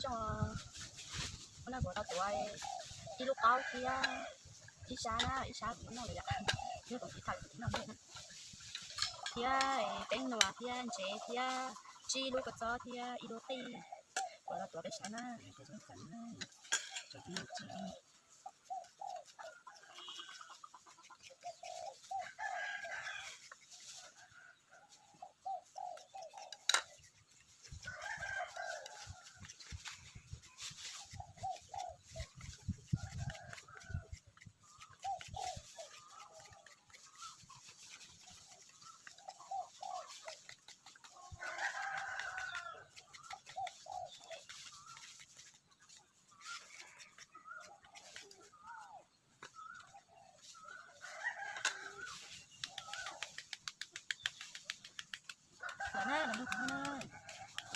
Zoo, ua no kuv tau tuav ib lub qaub thiab ib sab na, ib sab kuv noj lawm yom, ib lub kuv tsis tham kuv noj thiab, teeb nuas thiab ntsev thiab tsib lub kua txob thiab ib lub qij, kuv tau tuav peb sab na. Los na, los nrog kuv noj na.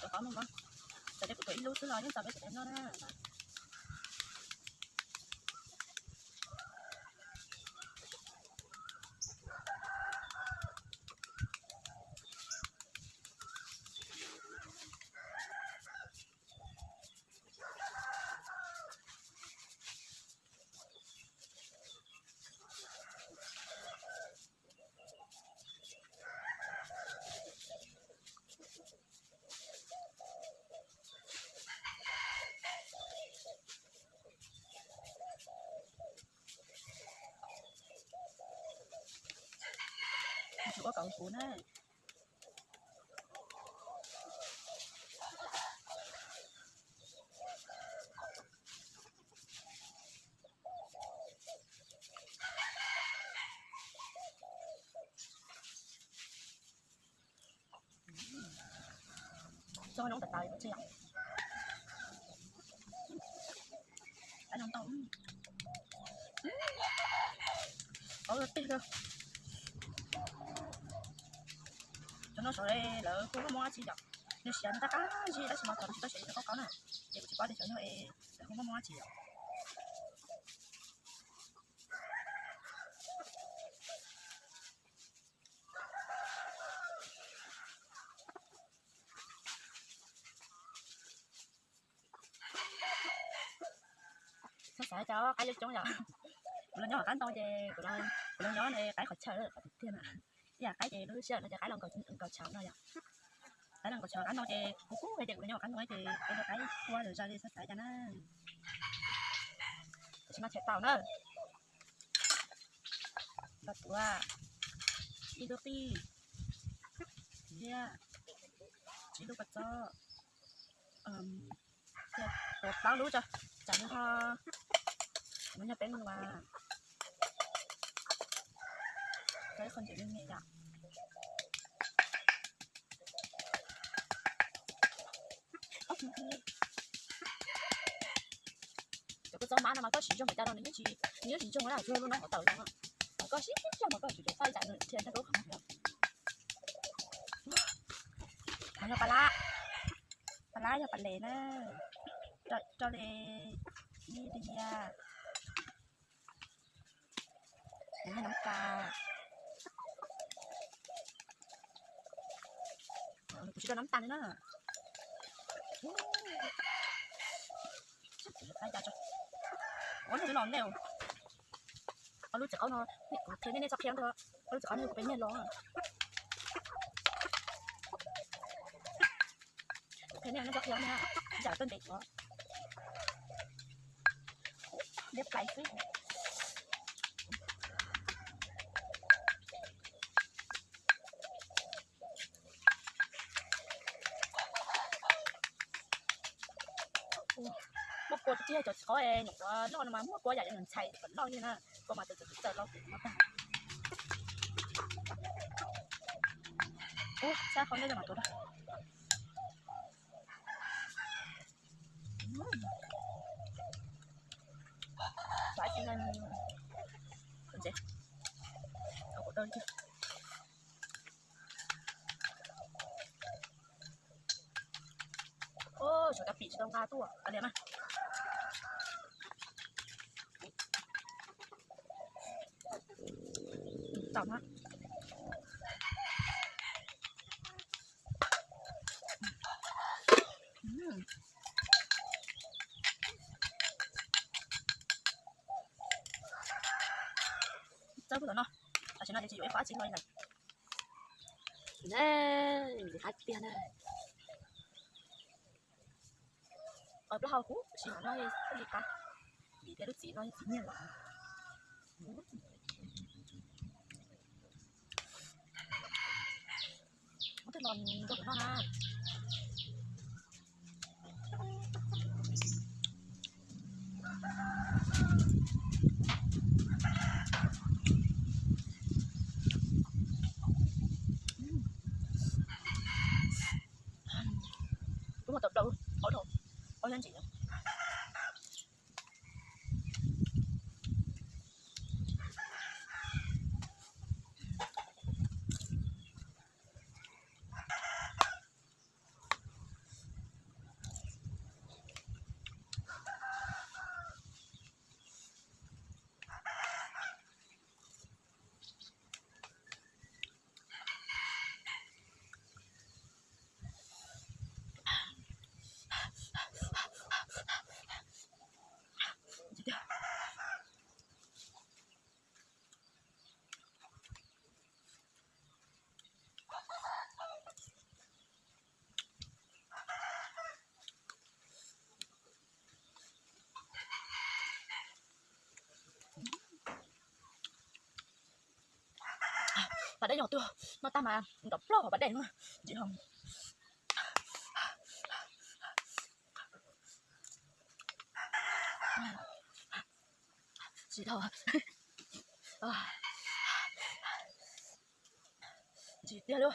Kuv tuav qaub no, kuv tuav ib lub xwb los yeej tau peb sawv daws noj na. Tsis ua kom huv na. Txog noo tas tas li tsis yom. Qab noo tau. Qab tig. Cov no saum lawv hu muaj muab dab tsi yom. Nws siav nws qab qab zig tab sis mas thaum tsis tau siav ces tsis tau qab qab na. Ces kuv tsis paub tias cov no lawv hu muaj muab dab tsi yom. Txhob xav cas qaib coob coob yom. Kuv los nyob qab ntoo ces kuv los nyob qaib qhov chaw qhov tiag tiag na. Ib yam qaib ces lub sij hawm no ces qaib los nkaus tshav no yom. Qaib los nkaus tshav qab ntoo ces kuv kuj hais tias kuv los nyob qab ntoo ces kuv rau qaib tua lawm zaj li txhob xav cas na. Tam sim no tshem tau na. Los tuav ib lub qij thiab tsib lub kua txob, tuav plaub lub tso, tsam nws ho, nws nyob peb mus as. Tau ib qho ntsim me me yom. Cov kua txob mab no mas koj siv zoo npaum cas los nws yeej tsis, nws yeej tsis zoo na, tsuas lub noob hauv taws zoo. Koj siv zoo mas koj tsis tau faj tsam nws thiaj nrog lub qhov no. Yog pas lab, pas lab yog pas les na, rau li ib diav. Noj tas, kuv tsis rau noj tas li na. Ua nws los ntej, ob lub txiv qaub no kuv qhia nej, nej txhob qhia ntag, ob lub txiv qaub no kuv pem nyiag los. Kuv qhia nej, nej txhob qhia na, yam tuaj ntev os. Liab plais xwb. Muaj kua tiag, cov txiv qaub nyuam qhuav loj no mas muaj kua yam li nws ntxhais kom loj li na. Kua mas txawm txawm txawm los kuv no tag. Ub, sab qhov nej mam tuav rau. Xav tsis neeg, ntse, kuv tau. Ub, suav cov pim tsis tau nqa tuaj, kav liam mas. Tau na. Txawb kuv tom no, tam sim no ces tsis yuav ib qho dab tsi hlo li lawm. Qhov tiag na, qhov plaub hau kuv sim no thiaj li qab, vim tias lub txiv no txiv nyiag lawm. Muab tej no rau kuv noj na. Kuv muab tau plaub, ob, ob yab ntsim. Pas dej nyuag twg noj tag mas nrov plaub hauv pas dej na, ntsim hlo. Ntsim dhau, ntsim tiag li.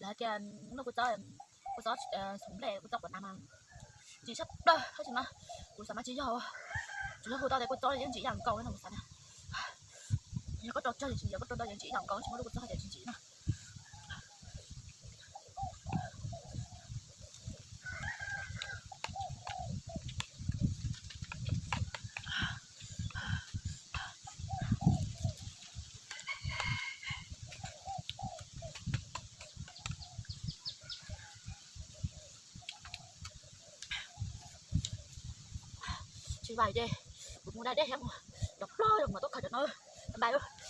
Lawv hais tias noj kua txob, kua txob txhoov nplej, kua txob quav nas mas ntsim tshaj plaws tab sis mas kuv xav mas tsis yog, tsuas yog hu tau tias kua txob yeej ntsim ib yam nkaus no kuv xav tias yog koj rau tsawg tsis ntsim, yog koj rau ntau yeej ntsim ib yam nkaus, tsis muaj lub kua txob hais tias tsis ntsim na. Tsis vais ces kuv mus da dej thiab mus nrov plaub, yog mus tuaj khaws cov no, bye bye.